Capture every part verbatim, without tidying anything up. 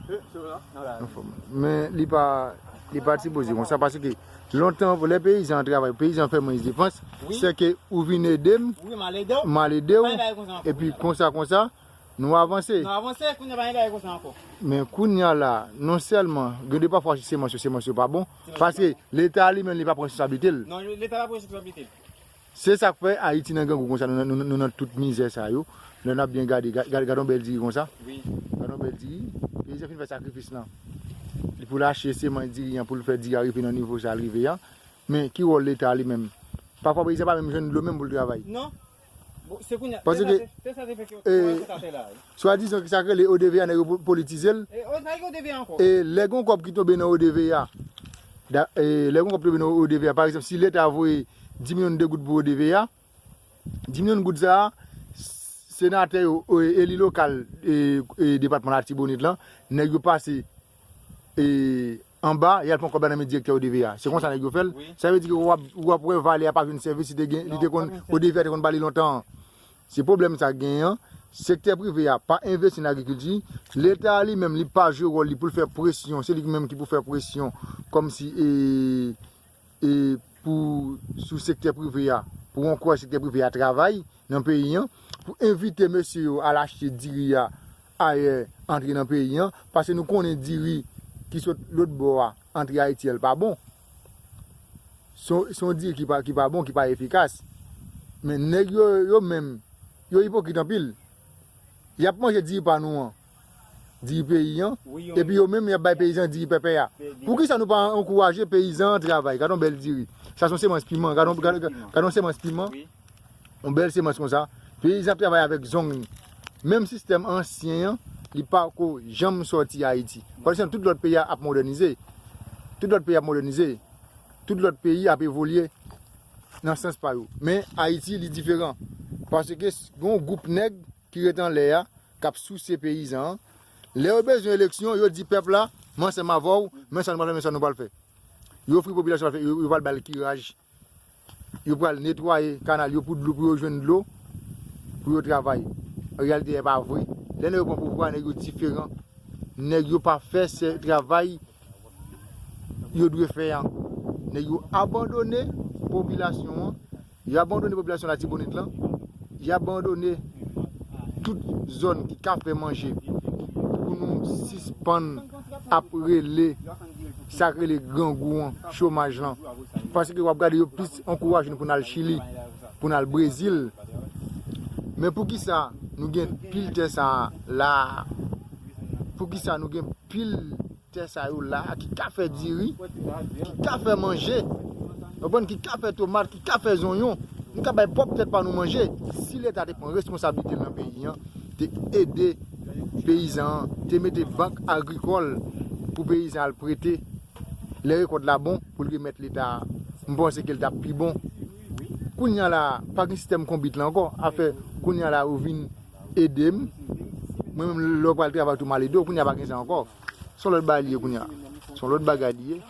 Anfòm. Men li pa, li pa sipoze konsa, paske lontan, lè peyizan an travay, peyizan fè mwens depans, se ke ou vin ede m, m al ede w, epi konsa, konsa, nou avanse. Men kounye a la, non sèlman, gen de pafwa semans yo, semans yo pa bon, paske Leta li menm, li pa pran responsablite l. Se sa k fè Ayiti nan grangou konsa, nou, nou, nou nan tout mizè sa yo. Lè n ap byen gade, ga- gade, gade yon bèl diri konsa. Gade yon bèl diri. Peyizan fin fè sakrifis lan. Li pou l achte semans diri an, pou l fè diri a rive nan nivo sa l rive a. Men ki wòl Leta li menm? Pafwa peyizan pa menm jwenn dlo menm pou l travay. Non. Bon, se kounye a. Paske, se sa te fè ke, eh, sa te la. Swadizan ki sa k rele O D V A, nèg yo po- politize l. E lè gen yon kòb ki tonbe nan O D V A, da- e lè gen yon kòb tonbe nan O D V A, pa egzanp, si Leta voye dis milyon de goud pou O D V A, dis milyon goud sa a, senatè yo, e, eli lokal, e, e, depatman Latibonit lan, nèg yo pase, e, anba, y al pran kòb la nan men direktè O D V A. Se konsa nèg yo fè l. Sa vle di ke w ap, w ap wè valè a pa jwenn sèvis li te gen, li te konn, O D V A te konn ba li lontan an. Se pwoblèm sa k genyen an. Sektè prive a pa envesti nan agrikilti. Leta a li menm, li pa jwe wòl li pou l fè presyon. Se li menm ki pou fè presyon. Kòmsi, e, e, pou, sou sektè prive a, pou ankouraje sektè prive a travay nan peyi an, pou envite mesye yo al achte diri a ayè, antre nan peyi an, paske nou konnen diri ki sot lòt bò a, antre Ayiti a, l pa bon. Se yon, se yon diri ki pa, ki pa bon, ki pa efikas. Men nèg yo, yo menm, yo ipokrit anpil. Y ap manje diri pa nou an, diri peyi an, epi yo menm y ap bay peyizan diri pèpè a. Poukisa nou pa ankouraje peyizan an travay? Gade yon bèl diri. Sa se yon semans piman. Gade yon, gade, gade yon semans piman. Yon bèl semans konsa. Peyizan ap travay avèk zong li. Menm sistèm ansyen an, li pa ko janm sòti Ayiti. Fò l santi tout lòt peyi ap modènize. Tout lòt peyi ap modènize. Tout lòt peyi ap evolye nan sans pa yo. Men Ayiti, li diferan. Paske s- gen yon gwoup nèg ki ret anlè a, k ap souse peyizan an. Lè yo bezwen eleksyon, yo di pèp la, "M ansanm avè w, men sa nou pral fè, men sa nou pral fè." Yo ofri popilasyon, yo, yo pral ba l kiraj. Yo pral netwaye kanal yo pou dlo, pou yo jwenn dlo, pou yo travay. An reyalite, e pa vre. Lè nèg yo pran pouvwa, nèg yo diferan. Nèg yo pa fè se travay yo dwe fè a. Nèg yo abandone popilasyon an. Yo abandone popilasyon Latibonit lan. Yo abandone tout zòn ki ka fè manje pou nou sispann ap rele sa k rele grangou an, chomaj lan. Paske w ap gade yo plis ankouraje nou pou n al Chili, pou n al Brezil. Men poukisa nou gen pil tè sa a la a? Poukisa nou gen pil tè sa yo la a ki ka fè diri, ki ka fè manje, konprann, ki ka fè tomat, ki ka fè zonyon? Nou ka bay pwòp tèt pa nou manje. Si Leta te pran responsablite l nan peyi an, te ede peyizan an, te mete bank agrikòl pou peyizan al prete, lè rekòt la bon, pou l remèt Leta a, m panse ke l t ap pi bon. Kounye a la, pa gen sistèm konbit la ankò. Afè, kounye a la, ou vin ede m. Mwen menm, lè w pral travay tou, m al ede w. Kounye a, pa gen sa ankò. Se yon lòt bagay li ye kounye a. Se yon lòt bagay li ye.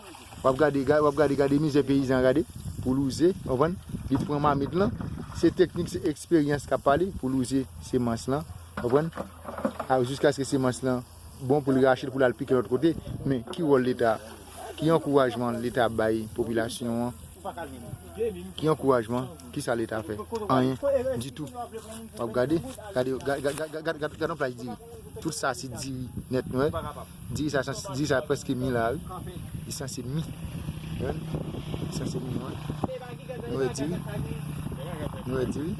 W ap gade, ga- w ap gade, gade mizè peyizan an, gade. Pou l wouze, w konprann? Li pran mamit lan. Se teknik, se eksperyans k ap pale. Pou l wouze semans lan, w konprann? A, jiskaske semans lan bon pou l rache l, pou l al pike lòt kote. Men ki wòl Leta? Ki ankourajman Leta bay popilasyon an? Ki ankourajman? Kisa Leta fè? Anyen. Ditou. W ap gade, gade, gade, gade, gade, gade, gade yon plaj diri. Tout sa se diri nèt, nou wè. Diri sa, diri sa prèske mi la, wi. Li sanse mi. Wi. Li sanse mi, wi. Nou wè diri. Nou wè diri.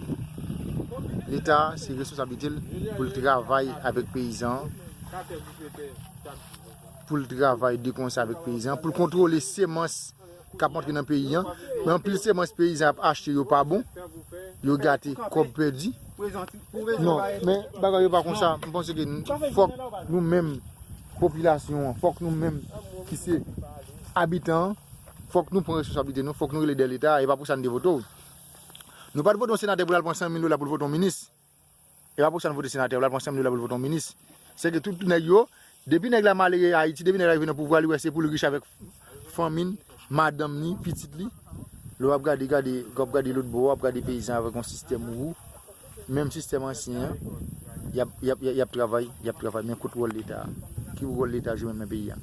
Leta, se responsablite l pou l travay avèk peyizan an, pou l travay de konsè avèk peyizan, pou l kontwole semans k ap antre nan peyi an. Men anpil semans peyizan ap achte yo pa bon, yo gate, kòb pèdi. Non, men bagay yo pa konsa. M panse ke n- fòk nou menm, popilasyon an, fòk nou menm ki se abitan an, fòk nou pran responsablite nou, fòk nou rele dèyè Leta, e pa pou sa n te vote w. Nou pa t vote yon senatè pou l al pran san mil dola pou l vote yon minis. E pa pou sa n vote senatè, pou l al pran san mil dola pou l vote yon minis. Se ke tout nèg yo, depi nèg la malere Ayiti, depi nèg la rive nan pouvwa, li wè se pou l rich avèk fanmi n, madanm ni, pitit li. Lè w ap gade, gade, w ap gade lòt bò, w ap gade peyizan avèk yon sistèm wou, menm sistèm ansyen an, y ap, y ap, y ap, y ap travay, y ap travay, men kot wòl Leta a? Ki wòl Leta jwe menm nan peyi a?